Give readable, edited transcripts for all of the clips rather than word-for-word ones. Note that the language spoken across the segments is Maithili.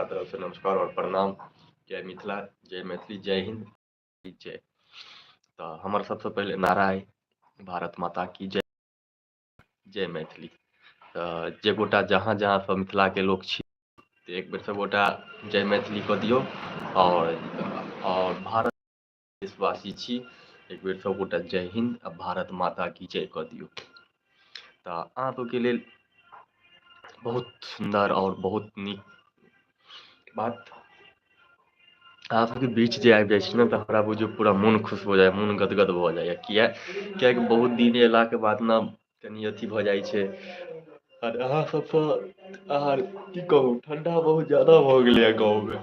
हमरा तरफसँ नमस्कार आओर प्रणाम। जय मिथिला, जय मैथिली, जय हिन्द, जय। तऽ हमर सबसँ पहिले नारा अइ भारत माता की जय, जय मैथिली। तऽ जे गोटा जहाँ जहाँ सब मिथिलाके लोक छी तऽ एक बेर सब गोटा जय मैथिली कऽ दियौ। आओर भारत देशवासी छी, एक बेर सब गोटा जय हिन्द आ भारत माता की जय कऽ दियौ। तऽ अहाँ सबके लेल बहुत सुन्दर आओर बहुत नीक बात अहाँ सबके बीच जे आबि जाइ छी ने तऽ हमरा बुझियौ पूरा मोन खुश भऽ जाइए, मोन गदगद भऽ जाइए। किया कियाकि बहुत दिन अयलाके बाद ने कनि अथी भऽ जाइ छै। आर अहाँ सबसँ अहाँ की कहू, ठण्डा बहुत ज्यादा भऽ गेलैए गाँवमे।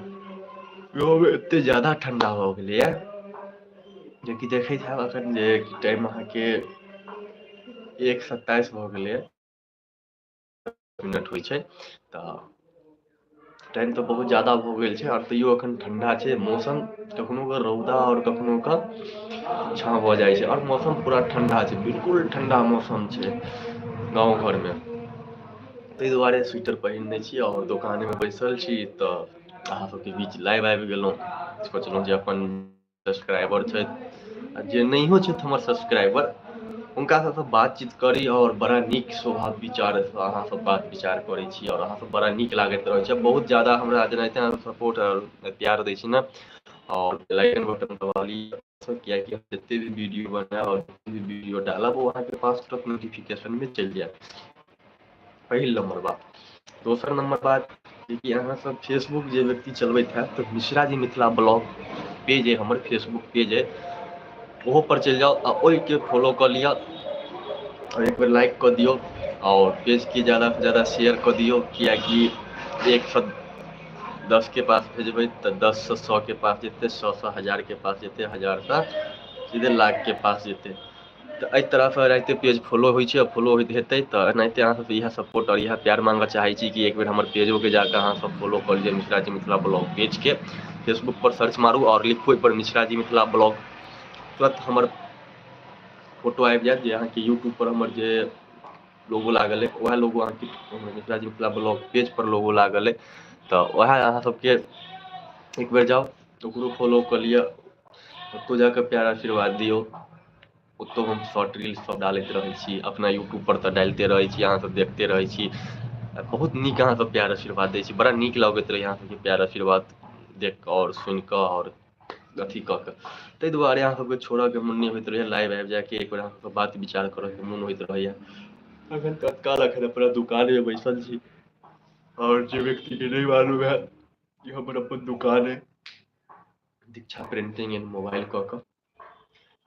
गाँवमे एतेक ज्यादा ठण्डा भऽ गेलैए जेकि देखैत हैब एखन जे टाइम अहाँके 1:27 भऽ गेलैए, मिनट होइ छै। तऽ टाइम तऽ बहुत ज्यादा भऽ गेल छै आओर तैयो एखन ठण्डा छै मौसम। कखनो कऽ रौदा आओर कखनो कऽ छाँव भऽ जाइ छै आओर मौसम पूरा ठण्डा छै, बिल्कुल ठण्डा मौसम छै गाँव घरमे। ताहि दुआरे स्वेटर पहिरने छी आओर दोकानेमे बैसल छी। तऽ अहाँ सबके बीच लाइव आबि गेलहुँ। सोचलहुँ जे अपन सब्सक्राइबर छथि आ जे नहियो छथि हमर सब्सक्राइबर, हुनका सबसँ बातचीत करी आओर बड़ा नीक स्वभाव विचारसँ अहाँ सब बात विचार करै छी आओर अहाँ सब बड़ा नीक लागैत रहै छै। बहुत ज्यादा हमरा जेनाहिते अहाँ सपोर्ट आओर प्यार दै छी ने, आओर बेल आइकन बटन दबा लिअ, कियाकि हम जते भी वीडियो बनायब आओर जते भी वीडियो डालब ओ अहाँके पास तुरंत नोटिफिकेशनमे चलि जायत। पहिल नम्बर बात। दोसर नम्बर बात जेकि अहाँ सब फेसबुक जे व्यक्ति चलबैत हैत तऽ मिश्राजी मिथिला ब्लॉग पेज अइ, हमर फेसबुक पेज अइ, ओहो पर चलि जाउ आ ओहिके फॉलो कऽ लिअ आओर एक बेर लाइक कऽ दियौ आओर पेजके ज्यादासँ ज्यादा शेयर कऽ दियौ। कियाकि 110 के पास भेजबै तऽ 10 से 100 के पास जेतै, 100 से 1000 के पास जेतै, 1000 से सीधे लाख के पास जेतै। तऽ एहि तरहसँ एनाहिते पेज फॉलो होइ छै आ फॉलो होइत हेतै। तऽ एनाहिते अहाँ सबसँ इएह सपोर्ट आओर इएह प्यार माँगऽ चाहै छी कि एक बेर हमर पेजोके जाकऽ अहाँ सब फॉलो कऽ लिअ, मिश्राजी मिथिला ब्लॉग पेजके फेसबुक पर सर्च मारू आओर लिखू ओहिपर मिश्राजी मिथिला ब्लॉग, तुरंत हमर फोटो आबि जायत। जे अहाँके यूट्यूब पर हमर जे लोगो लागल अइ वएह लोगो अहाँके मिश्राजी मिथिला ब्लॉग पेज पर लोगो लागल अइ। तऽ वएह अहाँ सबके एक बेर जाउ ओकरो फॉलो कऽ लिअ, ओतौ जाकऽ प्यार आशीर्वाद दियौ। ओतौ हम शॉर्ट रील्स सब डालैत रहै छी, अपना यूट्यूब पर तऽ डालिते रहै छी, अहाँ सब देखते रहै छी। बहुत नीक अहाँ सब प्यार आशीर्वाद दै छी, बड़ा नीक लगैत रहै अहाँ सबके प्यार आशीर्वाद देख कऽ आओर सुनि कऽ आओर अथी कऽ कऽ। ताहि दुआरे अहाँ सबके छोड़ऽके मोन नहि होइत रहैए, लाइव आबि जाइके एक बेर अहाँ सबसँ बात विचार करऽके मोन होइत रहैए। अखन तत्काल अखन अपना दुकानमे बैसल छी आओर जे व्यक्तिके नहि मालूम हैत ई हमर अपन दुकान अइ, दीक्षा प्रिंटिंग एंड मोबाइल कऽ कऽ।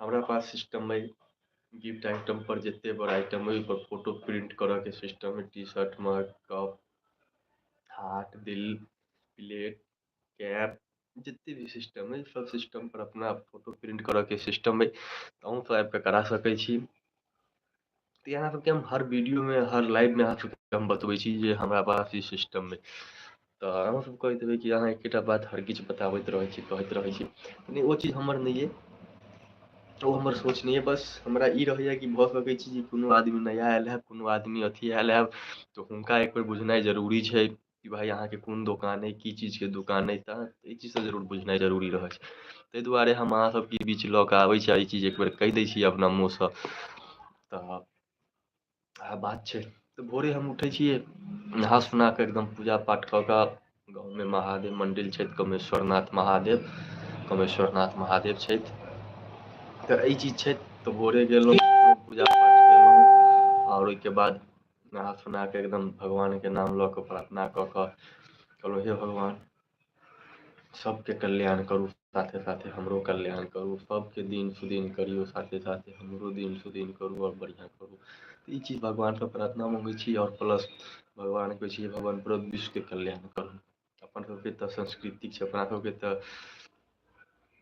हमरा पास सिस्टम अइ गिफ्ट आइटम पर जते बड़ आइटम अइ ओहिपर फोटो प्रिंट करऽके सिस्टम अइ। टी शर्ट, मग, कप, हार्ट, दिल, प्लेट, कैप, जते भी सिस्टम अइ सब सिस्टम पर अपना फोटो प्रिंट करऽके सिस्टम अइ। अहूँ सब आबिकऽ करा सकै छी। तऽ अहाँ सबके हम हर वीडियोमे हर लाइवमे अहाँ सबके हम बतबै छी जे हमरा पास ई सिस्टम अइ। तऽ अहाँ सब कहैत हेबै कि अहाँ एकेटा बात हर किछु बताबैत रहै छी, कहैत रहै छी। नहि, ओ चीज हमर नहि अइ, ओ हमर सोच नहि अइ। बस हमरा ई रहैए कि भऽ सकै छै जे कोनो आदमी नया आयल हैब, कोनो आदमी अथी आयल हैब, तऽ हुनका एक बेर बुझनाइ जरूरी छै कि भाइ अहाँके कोन दोकान अइ, की चीजके दोकान अइ। तऽ एहि चीजसँ जरूर बुझनाइ जरूरी रहै छै। ताहि दुआरे हम अहाँ सबके बीच लऽ कऽ आबै छी आ ई चीज एक बेर कहि दै छी अपना मुँहसँ। तऽ इएह बात छै। तऽ भोरे हम उठै छियै, नहा सोना कऽ एकदम पूजा पाठ कऽ कऽ गाँवमे महादेव मन्दिर छथि, कमेश्वरनाथ महादेव, कमेश्वरनाथ महादेव छथि। तऽ एहि चीज छै। तऽ भोरे गेलहुँ, पूजा पाठ केलहुँ आओर ओहिके बाद नहा सोना कऽ एकदम भगवानके नाम लऽ कऽ प्रार्थना कऽ कऽ कहलहुँ हे भगवान सबके कल्याण करू, साथे साथे हमरो कल्याण करू, सबके दिन सुदिन करियौ, साथे साथे हमरो दिन सुदिन करू आओर बढ़िआँ करू। तऽ ई चीज भगवानसँ प्रार्थना मङ्गै छी आओर प्लस भगवान कहै छी भगवान पूरा विश्वके कल्याण करू। अपन सबके तऽ संस्कृति छै, अपना सबके तऽ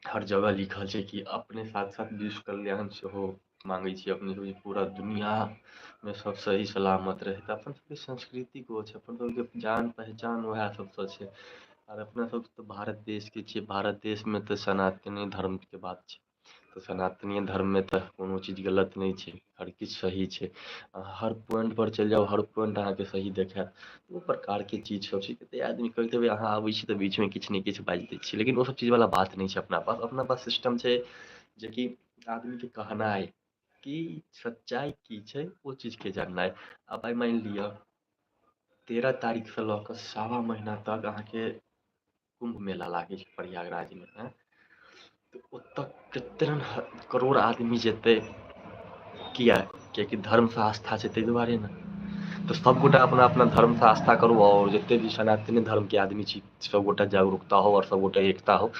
हर जगह लिखल छै कि अपने साथ साथ विश्व कल्याण सेहो माँगै छी। अपने सबके पूरा दुनिआमे सब सही सलामत रहै। तऽ अपन सबके संस्कृतिक ओ छै, अपन सबके जान पहचान वएह सबसँ छै। आओर अपना सब तऽ भारत देशके छियै, भारत देशमे तऽ सनातने धर्मके बात छै। तऽ सनातनीय धर्ममे तऽ कोनो चीज गलत नहि छै, हर किछु सही छै। अहाँ हर पॉइंटपर चलि जाउ, हर पॉइंट अहाँके सही देखायत। ओ प्रकारके चीज सब छै। कतेक आदमी कहैत हेबै अहाँ आबै छी तऽ बीचमे किछु ने किछु बाजि दै छी, लेकिन ओसब चीजवला बात नहि छै। अपना पास, अपना पास सिस्टम छै जेकि आदमीके कहनाइ कि सच्चाइ की छै, ओ चीजके जाननाइ। आब आइ मानि लिअ 13 तारीखसँ लऽ कऽ सवा महीना तक अहाँके कुम्भ मेला लागै छै प्रयागराजमे। आँय, तऽ ओतऽ कतेक करोड़ आदमी जेतै? किया? कियाकि धर्मसँ आस्था छै, ताहि दुआरे ने। तऽ सबगोटा अपना अपना धर्मसँ आस्था करू, आओर जतेक भी सनातनी धर्मके आदमी छी, सबगोटा जागरूकता हो आओर सबगोटा एकता हो,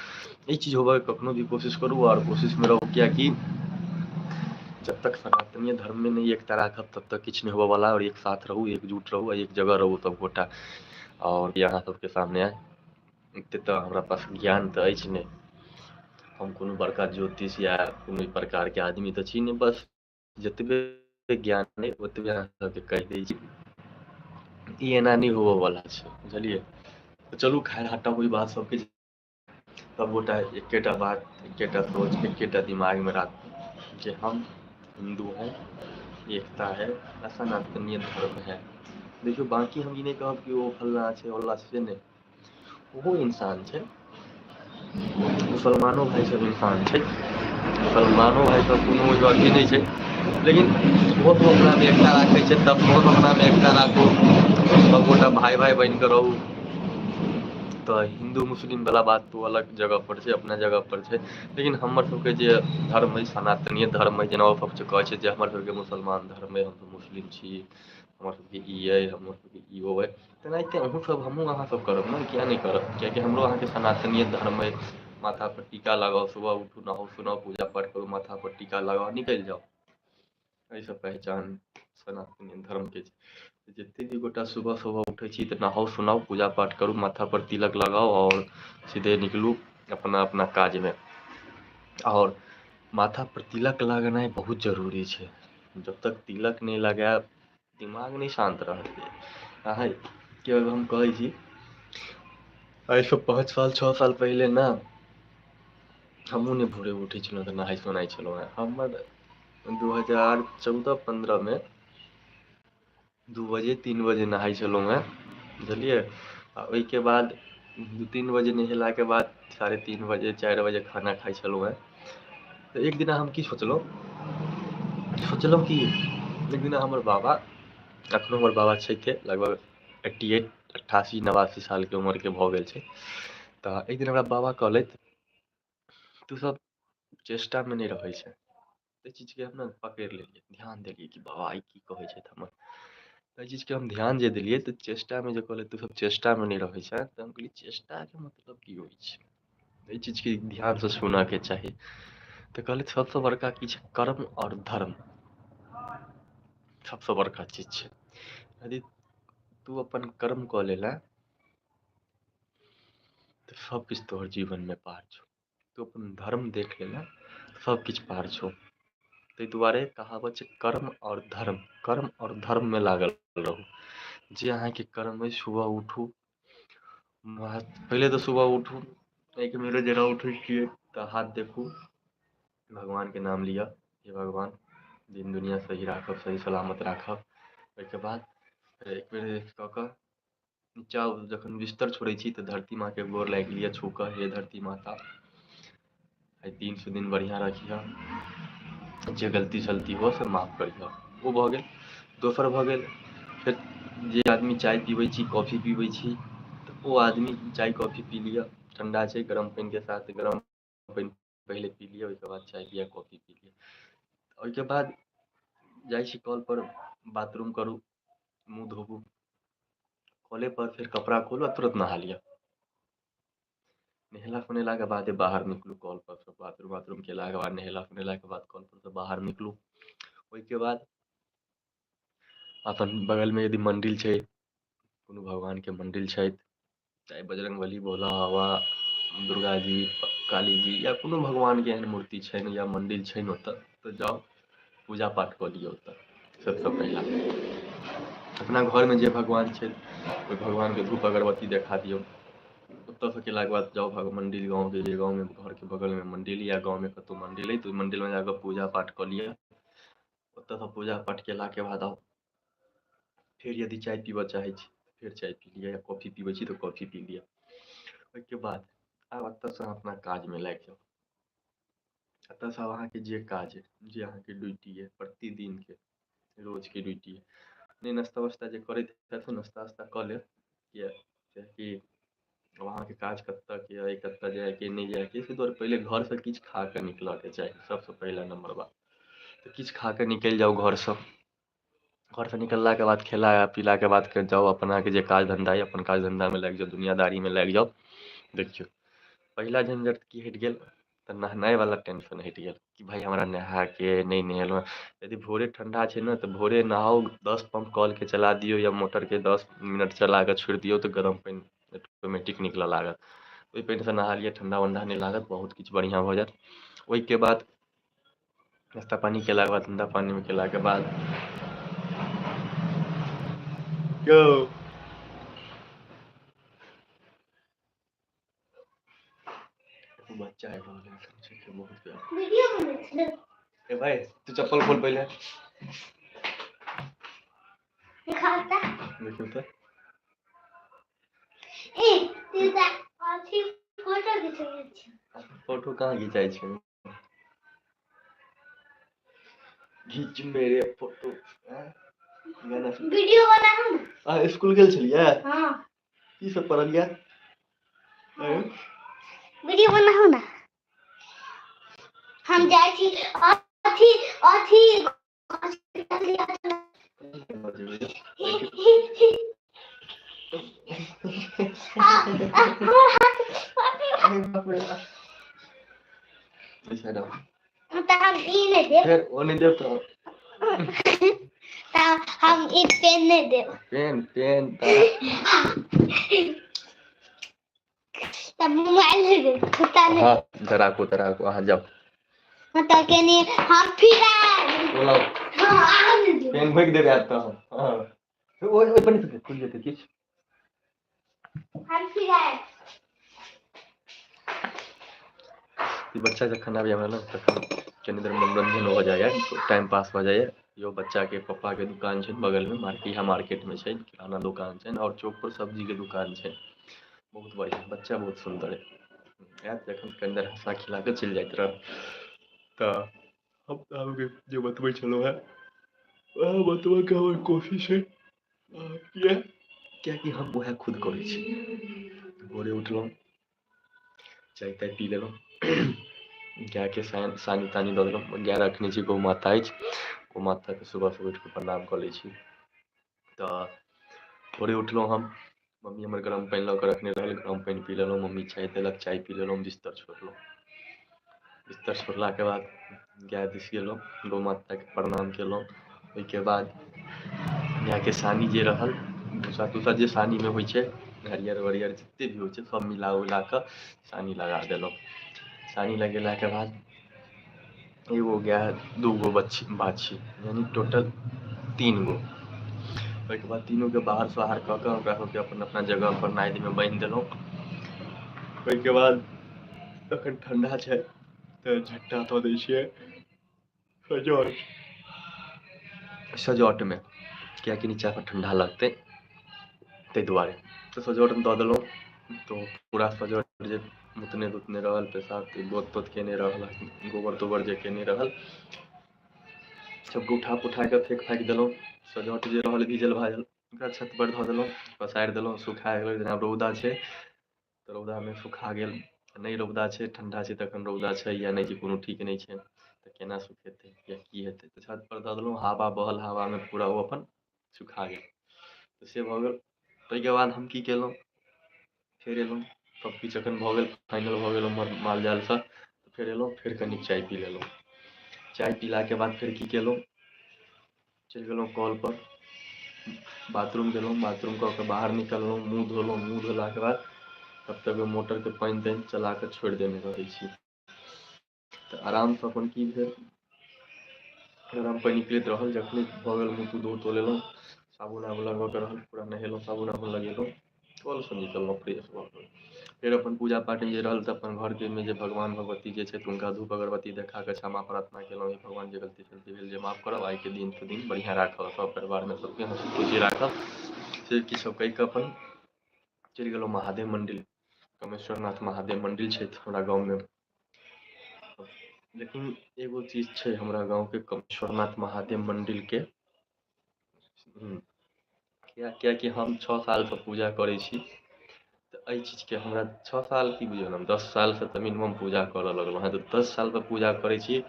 ई चीज होबऽके कखनो भी कोशिश करू आओर कोशिशमे रहू। कियाकि जब तक सनातनीय धर्ममे नहि एकता राखब तब तक किछु नहि होबऽवला। आओर एक साथ रहू, एकजुट रहू, एक जगह रहू सबगोटा। आओर अहाँ सबके सामने एते तऽ हमरा पास ज्ञान तऽ अछि नहि, हम कोनो बड़का ज्योतिष या कोनो प्रकारके आदमी तऽ छी नहि, बस जतबे ज्ञान अइ ओतबे अहाँ सबके कहि दै छी। ई एना नहि होबऽवला छै, बुझलियै? तऽ चलू खैर, हटाउ ओहि बात सबके। सबगोटा एकेटा बात, एकेटा सोच, एकेटा दिमागमे राखू जे हम हिन्दू हैं, एकता है, सनातनीय धर्म है। देखियौ, बाँकी हम ई नहि कहब कि ओ फल्लाँ छै उल्लाँ छै, से नहि, ओहो इंसान छै। मुसलमानो भाइ सब इंसान छै, मुसलमानो भाइ सब कोनो अथी नहि छै, लेकिन ओहो सब अपनामे एकता राखै छै। तब ओहो अपनामे एकता राखू, सबगोटा भाय भाय बनि कऽ रहू। तऽ हिन्दू मुस्लिम वाला बात तऽ अलग जगह पर छै, अपना जगह पर छै, लेकिन हमर सबके जे धर्म अइ सनातनीय धर्म अइ, जेना ओ सब कहै छै जे हमर सबके मुसलमान धर्म अइ, हमसब मुस्लिम छी, हमर सबके ई अइ, हमर सबके ई ओ अइ, तेनाहिते अहूँ सब, हमहूँ अहाँ सब करब ने, किया नहि करब? कियाकि हमरो अहाँके सनातनीय धर्म अइ। माथा पर टीका लगाउ, सुबह उठू, नहाउ सुनाउ, पूजा पाठ करू, माथा पर टीका लगाउ, निकलि जाउ। एहिसँ पहचान सनातनी धर्मके छै। जतेक भी गोटा सुबह सुबह उठै छी तऽ नहाउ सुनाउ, पूजा पाठ करू, माथा पर तिलक लगाउ आओर सीधे निकलू अपना अपना काजमे। आओर माथा पर तिलक लगेनाइ बहुत जरूरी छै। जब तक तिलक नहि लगायब दिमाग नहि शान्त रहत अहाँके। हम कहै छी, एहिसँ 5 साल 6 साल पहिले ने हमहूँ नहि भोरे उठै छलहुँ तऽ नहाइ सोनाइ छलहुँ हेँ। हमर 2014-15 मे 2 बजे 3 बजे नहाइ छलहुँ हेँ, बुझलियै? आ ओहिके बाद 2-3 बजे नहेलाके बाद 3:30 बजे 4 बजे खाना खाइ छलहुँ हेँ। तऽ एक दिना हम की सोचलहुँ, सोचलहुँ कि एक दिना हमर बाबा, एखनो हमर बाबा छथिए, लगभग 88 88 89 सालके उमरके भऽ गेल छै। तऽ एक दिन हमरा बाबा कहलथि, तू सब चेष्टामे नहि रहै छै। एहि चीजके हम ने पकड़ि लेलियै, ध्यान देलियै कि बाबा ई की कहै छथि हमर। एहि चीजके हम ध्यान जे देलियै तऽ चेष्टामे जे कहलथि तू सब चेष्टामे नहि रहै छै, तऽ हम कहलियै चेष्टाके मतलब की होइ छै, एहि चीजके ध्यानसँ सुनऽके चाही। तऽ कहलथि सबसँ बड़का की छै, कर्म आओर धर्म सबसँ बड़का चीज छै। यदि तू अपन कर्म कऽ लेला तऽ सब किछु तोहर जीवनमे पार छौ। तू अपन धर्म देख लेला, सब किछु पार छौ। ताहि दुआरे कहावत छै कर्म आओर धर्म, कर्म आओर धर्ममे लागल रहू। जे अहाँके कर्म अइ, सुबह उठू, पहिले तऽ सुबह उठू, एक बेर जेना उठै छियै तऽ हाथ देखू, भगवानके नाम लिअ, हे भगवान दिन दुनिया सही राखब, सही सलामत राखब। ओहिके बाद एक बेर कऽ कऽ नीचा जखन बिस्तर छोड़ै छी तऽ धरती माँके गोर लागि लिअ छू कऽ, हे धरती माता आइ 300 दिन बढ़िआँ रखिहऽ, जे गलती सलती हो से माफ करिहऽ। ओ भऽ गेल। दोसर भऽ गेल, फेर जे आदमी चाय पीबै छी, कॉफी पीबै छी, तऽ ओ आदमी चाय कॉफी पी लिअ, ठण्डा छै, गरम पानिके साथ गरम पानि पहिले पी लिअ, ओहिके बाद चाय या कॉफी पी लिअ। ओहिके बाद जाइ छी कल पर, बाथरूम करू, मुँह धोबू, कले पर फेर कपड़ा खोलू आ तुरन्त नहा लिअ। नहेला सुनेलाके बादे बाहर निकलू कल पर से, बाथरूम वाथरूम केलाके बाद, नहेला सुनेलाके बाद कल पर से बाहर निकलू। ओहिके बाद अपन बगलमे यदि मन्दिर छै, कोनो भगवानके मन्दिर छै, चाहे बजरंगबली, भोला बाबा, दुर्गा जी, काली जी या कोनो भगवानके एहन मूर्ति छनि या मन्दिर छनि ओतऽ, तऽ जाउ पूजा पाठ कऽ लिअ ओतऽ। सबसँ पहिला अपना घरमे जे भगवान छथि ओहि भगवानके धूप अगरबत्ती देखा दियौ। ओतऽसँ केलाके बाद जाउ भग मन्दिर, गाँवके जे गाँवमे घरके बगलमे मन्दिर या गाँवमे कतहु मन्दिर अइ तऽ ओहि मन्दिरमे जाकऽ पूजा पाठ कऽ लिअ। ओतऽसँ पूजा पाठ केलाके बाद आउ, फेर यदि चाय पीबऽ चाहै छी फेर चाय पी लिअ, या कॉफी पीबै छी तऽ कॉफी पी लिअ। ओहिके बाद आब एतऽसँ अपना काजमे लागि जाउ। एतऽसँ आब अहाँके जे काज अइ, जे अहाँके ड्यूटी अइ प्रतिदिनके रोजके ड्यूटी अइ, नहि नाश्ता वास्ता जे करैत हैत नाश्ता वास्ता कऽ लेब, किएकि आब अहाँके काज कतऽके अइ, कतऽ जाइके नहि जाइके, ताहि दुआरे पहिले घरसँ किछु खा कऽ निकलऽके चाही सबसँ पहिला नम्बर बात। तऽ किछु खा कऽ निकलि जाउ घरसँ। घरसँ निकललाके बाद खेला पीलाके बाद फेर जाउ अपनाके जे काज धन्धा अइ अपन काज धन्धामे लागि जाउ, दुनियादारीमे लागि जाउ। देखियौ पहिला झंझट की हटि गेल तऽ नहेनाइवला टेंशन हटि गेल कि भाय हमरा नहाके नहि नहेलहुँ। यदि भोरे ठण्डा छै ने तऽ भोरे नहाउ, 10 पम्प कलके चला दियौ या मोटरके 10 मिनट चला कऽ छोड़ि दियौ तऽ गरम पानि ऑटोमेटिक निकलऽ लागत। ओहि पानिसँ नहा लिअ, ठण्डा वण्डा नहि लागत, बहुत किछु बढ़िआँ भऽ जायत। ओहिके बाद नाश्ता पानि केलाके बाद धन्धा पानिमे केलाके बाद यौ बच्चा आबि रहल है बहुत प्यारा। वीडियो बनै छै। ए भाई तू चप्पल खोल पहिले। दिखाता। देखियौ तऽ। ए तू तऽ अथी फोटो घिचबै छी। फोटो कहाँ घिचाइ छै? घीच मेरे फोटो गाना। वीडियो बनाहु ने। अहाँ स्कूल गेल छलियै? हाँ। की सब पढ़लियै? वीडियो बनाहु ने। हम जाइ छी अथी अथी हमर हाथ तऽ हम ई नहि देब। फेर ओ नहि देब तऽ तऽ हम ई पेन नहि देब। पेन पेन तऽ मोबाइल नहि देब, कुत्ता नहि। हाँ तऽ राखू, तऽ राखू, अहाँ जाउ। तऽ केनी हम फिर आयब। बोलाउ। हाँ, अहाँ नहि देब। पेन भोगि देबै आब तऽ हम। हाँ, ओहि पर नहि खुलि जेतै किछु। हम फिर आयब। ई बच्चा जखन आबैए हमरा लग तखन कनि देर मनोरञ्जन हो जाइए, टाइम पास भऽ जाइए। यो बच्चाके पप्पाके दुकान छै बगलमे, इएह मार्केटमे छै, किराना दुकान छै आओर चौकपर सब्जीके दुकान छै। बहुत बढ़िआँ बच्चा, बहुत सुन्दर अइ। आयत जखन कनि देर हँसा खिला कऽ चलि जाइत रहत। तऽ हम अहाँके जे बतबै छलहुँ हेँ वएह बतबऽके हमर कोशिश अइ। किए किएकि हम उएह खुद करै छी। भोरे उठलहुँ, चाय ताय पी लेलहुँ, गायके सानी तानी दऽ देलहुँ। गाय रखने छी, गौ माता अछि, गौ माताके सुबह सुबह उठि कऽ प्रणाम कऽ लै छी। तऽ भोरे उठलहुँ हम, मम्मी हमर गरम पानि लऽ कऽ रखने रहल, गरम पानि पी लेलहुँ। मम्मी चाय देलक, चाय पी लेलहुँ, बिस्तर छोड़लहुँ। बिस्तर छोड़लाके बाद गाय दिस गेलहुँ, गौ माताके प्रणाम केलहुँ। ओहिके बाद गायके सानी जे रहल, भूसा तूसा जे सानीमे होइ छै, हरियर वरियर जते भी होइ छै, सब मिला उला कऽ सानी लगा देलहुँ। सानी लगेलाके बाद एगो गाय, 2 गो बच्छी बाछी, यानि टोटल 3 गो। ओहिके बाद तीनूके बाहर सोहार कऽ कऽ ओकरा सबके अपन अपना जगहपर नादिमे बान्हि देलहुँ। ओहिके बाद एखन ठण्डा छै तऽ झट्टा दऽ दै छियै सजौट सजौटमे, किएकि नीचाँपर ठण्डा लगतै ताहि दुआरे। तऽ सजौटमे दऽ देलहुँ तऽ पूरा सजौट जे मुतने तुतने रहल, पेशाब गोत तोत केने रहल, गोबर तोबर जे केने रहल, सबके उठा पुठा कऽ फेक फाकि देलहुँ। सजौट जे रहल भीजल भाजल ओकरा छतपर धऽ देलहुँ, पसारि देलहुँ, सुखा गेल। जेना रौदा छै तऽ रौदामे सुखा गेल, नहि रौदा छै, ठण्डा छै तखन रौदा छै या नहि छै कोनो ठीक नहि छै तऽ केना सुखेतै या की हेतै, तऽ छतपर दऽ देलहुँ, हवा बहल, हवामे पूरा ओ अपन सुखा गेल। तऽ से भऽ गेल। ताहिके बाद हम की केलहुँ, फेर एलहुँ, सब किछु जखन भऽ गेल, फाइनल भऽ गेल उम्हर माल जालसँ, तऽ फेर एलहुँ, फेर कनि चाय पी लेलहुँ। चाय पीलाके बाद फेर की केलहुँ, चलि गेलहुँ कलपर, बाथरूम गेलहुँ, बाथरूम कऽ कऽ बाहर निकललहुँ, मुँह धोलहुँ। मुँह धोलाके बाद तब तक मोटरके पानि तानि चला कऽ छोड़ि देने रहै छी, तऽ आरामसँ अपन की भेल, गरम पानि निकलैत रहल। जखने भऽ गेल मुँह तूँह धो तो लेलहुँ, साबुन आबुन लगबऽके रहल, पूरा नहेलहुँ, साबुन आबुन लगेलहुँ, कलसँ निकललहुँ, फ्रेश भऽ कऽ। फेर अपन पूजा पाठ जे रहल तऽ अपन घरके मे जे भगवान भगवती जे छथि हुनका धूप अगरबत्ती देखा कऽ क्षमा प्रार्थना केलहुँ, हे भगवान जे गलती सलती भेल जे माफ करब, आइके दिन तऽ दिन बढ़िआँ राखब, सब परिवारमे सबके हँसी खुशी राखब। से किछु कहि कऽ अपन चलि गेलहुँ महादेव मन्दिर। कमेश्वरनाथ महादेव मन्दिर छथि हमरा गाँवमे। लेकिन एगो चीज छै हमरा गाँवके कमेश्वरनाथ महादेव मन्दिरके, कियाकि हम 6 सालसँ पूजा करै छी, तऽ एहि चीजके हमरा 6 साल की बुझियौ ने, 10 सालसँ तऽ मिनिमम पूजा करऽ लगलहुँ हेँ। तऽ 10 सालसँ पूजा करै छी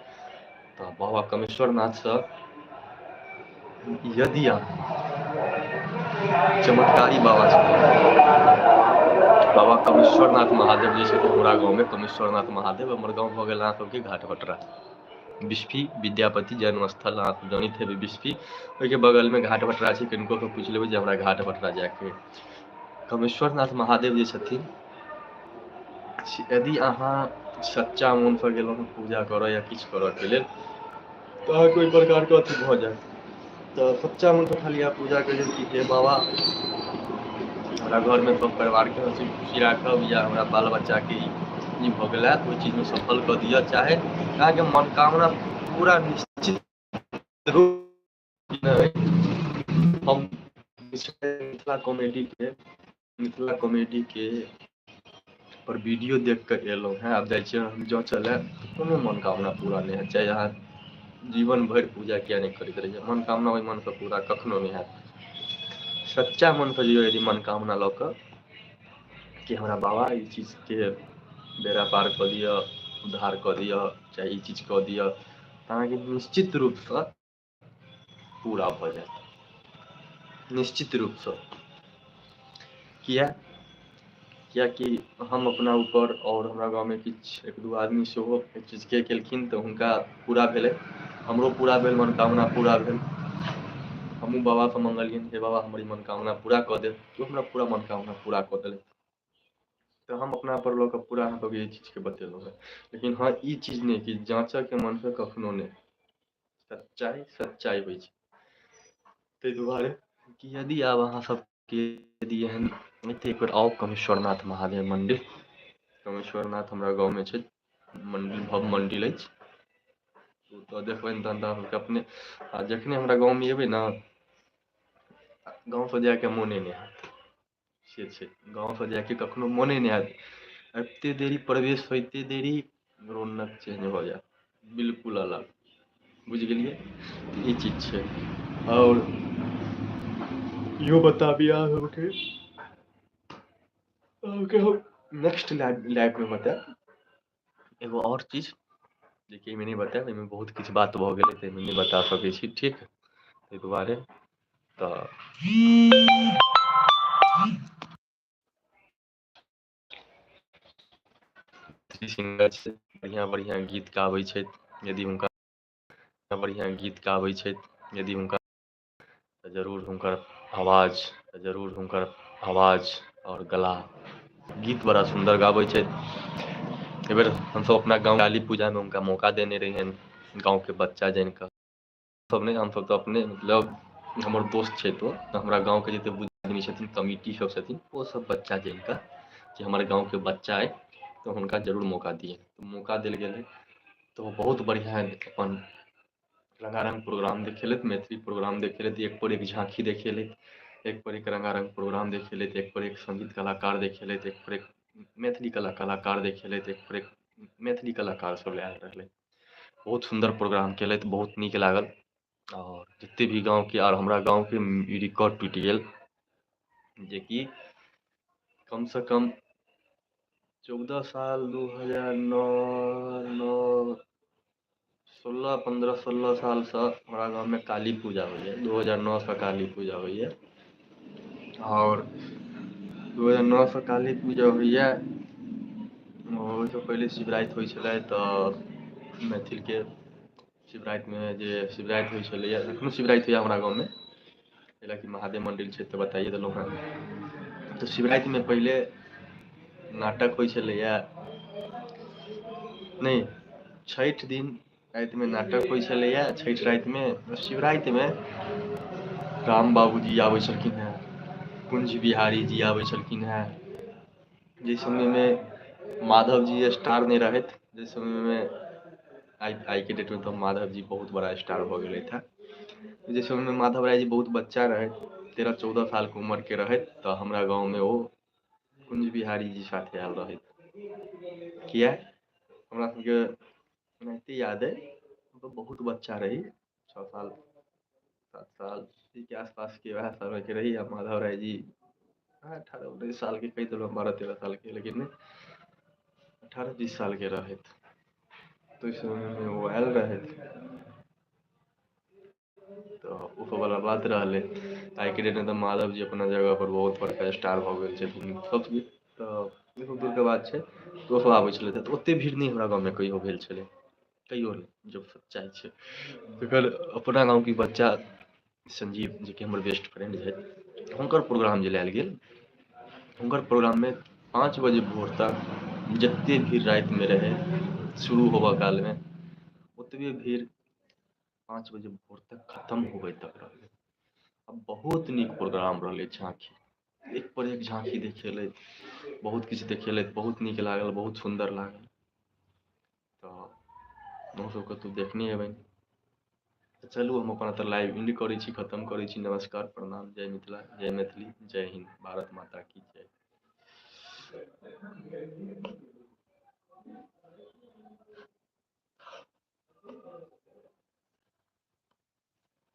तऽ बाबा कमेश्वरनाथसँ यदि अहाँ चमत्कारी बाबा छथिन, बाबा कमेश्वरनाथ महादेव जे छथिन हमरा गाँवमे कमेश्वरनाथ महादेव। हमर गाँव भऽ गेल अहाँ सबके घाट भटरा, बिस्फी विद्यापति जन्मस्थल, अहाँ सब जनैत हेबै बिस्फी, ओहिके बगलमे घाट भटरा छै। किनको पूछि लेबै जे हमरा घाट भटरा जायके। कमेश्वरनाथ महादेव जे छथिन, यदि अहाँ सच्चा मोनसँ गेलहुँ हँ पूजा करऽ या किछु करऽके लेल, तऽ अहाँके ओहि प्रकारके अथी भऽ जायत। तऽ सच्चा मोनसँ खाली अहाँ पूजा करियौ कि हे बाबा हमरा घरमे सब परिवारके हँसी खुशी राखब, या हमरा बाल बच्चाके ई भऽ गेल हँ ओहि चीजमे सफल कऽ दिअ, चाहे अहाँके मनोकामना पूरा निश्चित रूप। हम मिथिला कॉमेडीके पर वीडियो देख कऽ एलहुँ हेँ। आब जाइ छियै हम जँ चलए कोनो मनोकामना पूरा नहि हैत, चाहे अहाँ जीवन भरि पूजा किया नहि करैत रहियै, मनोकामना ओहि मनसँ पूरा कखनो नहि हैत। सच्चा मनसँ जइयौ यदि मनोकामना लऽ कऽ कि हमरा बाबा ई चीजके बेड़ा पार कऽ दिअ, उद्धार कऽ दिअ, चाहे ई चीज कऽ दिअ, तऽ अहाँके निश्चित रूपसँ पूरा भऽ जायत, निश्चित रूपसँ। किया? कियाकि हम अपना ऊपर आओर हमरा गाँवमे किछु 1-2 आदमी सेहो एहि चीजके केलखिन तऽ हुनका पूरा भेलै, हमरो पूरा भेल, मनोकामना पूरा भेल। हमहूँ बाबासँ मङ्गलियनि, हे बाबा हमर ई मनोकामना पूरा कऽ देब, ओ हमरा पूरा मनोकामना पूरा कऽ देलथि। तऽ हम अपना पर लऽ कऽ पूरा अहाँके एहि चीजके बतेलहुँ हेँ। लेकिन हँ, ई चीज नहि कि जाँचऽके मनसँ कखनो नहि, सच्चाइ सच्चाइ होइ छै। ताहि दुआरे कि यदि आब अहाँ सबके यदि एहन तऽ एक बेर आउ कमेश्वरनाथ महादेव मन्दिर। कमेश्वरनाथ हमरा गाँवमे छै मन्दिर, भव्य मन्दिर अछि। ओतऽ देखबनि तहन तऽ अहाँके अपने, आ जखने हमरा गाँवमे एबै ने, गाँवसँ जायके मोने नहि हैत, से छै। गाँवसँ जायके कखनो मोने नहि हैत, अबिते देरी प्रवेश होइते देरी रौनक चेंज भऽ जायत, बिल्कुल अलग, बुझि गेलियै? ई चीज छै। आओर इहो बताबी अहाँ सबके, अहाँके हम नेक्स्ट लाइवमे बतायब एगो आओर चीज, जेकि एहिमे नहि बतायब, एहिमे बहुत किछु बात भऽ गेलै तऽ एहिमे नहि बता सकै छी, ठीक? ताहि दुआरे तऽ सिंगर छै, बढ़िआँ बढ़िआँ गीत गाबै छथि। यदि हुनका बढ़िआँ गीत गाबै छथि, यदि हुनका तऽ जरूर हुनकर आवाज, तऽ जरूर हुनकर आवाज आओर गला गीत बड़ा सुन्दर गाबै छथि। एहि बेर हमसब अपना गाँव काली पूजामे हुनका मौका देने रहियनि, गाँवके बच्चा जानि कऽ सब नहि, हमसब तऽ अपने मतलब हमर दोस्त छै तो हमरा गाँवके जते बुजुर्ग आदमी छथिन, कमिटी सब छथिन, ओ सब बच्चा जानि कऽ कि हमर गाँवके बच्चा अइ तऽ हुनका जरूर मौका दियै। तऽ मौका देल गेलै तऽ ओ बहुत बढ़िआँ अपन रंगारंग प्रोग्राम देखेलथि, मैथिली प्रोग्राम देखेलथि, एक पर एक झाँकी देखेलथि, एक पर एक रंगारंग प्रोग्राम देखेलथि, एक पर एक संगीत कलाकार देखेलथि, एक पर एक मैथिली कलाकार देखेलथि, एक पर एक मैथिली कलाकार सब आयल रहलै। बहुत सुन्दर प्रोग्राम केलथि, बहुत नीक लागल। आओर जते भी गाँवके, आर हमरा गाँवके रिकॉर्ड टूटि गेल, जेकि कमसँ कम 14 साल 2009 9 16 15 16 सालसँ हमरा गाँवमे काली पूजा होइए, 2009सँ काली पूजा होइए। आओर 2009सँ काली पूजा होइए, ओहिसँ पहिले शिवराति होइ छलै। तऽ मैथिलके शिवरातिमे जे शिवराति होइ छलैए, एखनो शिवराति होइए हमरा गाँवमे, कैलाकि महादेव मन्दिर छै तऽ बताइए देलहुँ हेँ। तऽ शिवरातिमे पहिले नाटक होइ छलैए, नहि छठि दिन रातिमे नाटक होइ छलैए, छठि रातिमे। शिवरातिमे राम बाबूजी आबै छलखिन हेँ, कुंज बिहारी जी आबै छलखिन हेँ, जाहि समयमे माधव जी स्टार नहि रहथि, जाहि समयमे आइके डेटमे तऽ माधव जी बहुत बड़ा स्टार भऽ गेलथि हेँ। जाहि समयमे माधव राय जी बहुत बच्चा रहथि, 13-14 सालके उमरके रहथि, तऽ हमरा गाँवमे ओ कुञ्ज बिहारी जी साथे आयल रहथि। किया हमरा सबके एनाहिते याद अइ, मतलब बहुत बच्चा रही, 6 साल 7 साल के आसपासके वएह समयके रही। आ माधव राय जी 18-19 सालके कहि देलहुँ, 12-13 सालके, लेकिन 18-20 सालके रहथि। तऽ ओहि समयमे ओ आयल रहथि, तऽ ओहोवला बात रहलै। आइके डेटमे तऽ माधव जी अपना जगहपर बहुत बड़का स्टार भऽ गेल छथिन। सब तऽ बहुत दूरके बात छै। तऽ ओसभ आबै छलथि तऽ ओतेक भीड़ नहि हमरा गाँवमे कहियो भेल छलै, कहियो नहि, जो सच्चाइ छै। तकर अपना गाँवके बच्चा संजीव, जेकि हमर बेस्ट फ्रेंड छथि, हुनकर प्रोग्राम जे लायल गेल, हुनकर प्रोग्राममे 5 बजे भोर तक जतेक भीड़ रातिमे रहै शुरू होबऽ कालमे, ओतबे भीड़ 5 बजे भोर तक खतम होबै तक रहलै। आ बहुत नीक प्रोग्राम रहलै। झाँकी एक पर एक झाँकी देखेलथि, बहुत किछु देखेलथि, बहुत नीक लागल, बहुत सुन्दर लागल। तऽ अहूँसभ कतहु देखने हेबनि। तऽ चलू हम अपन एतऽ लाइव एंड करै छी, खतम करै छी। नमस्कार, प्रणाम, जय मिथिला, जय मैथिली, जय हिन्द, भारत माता की जय।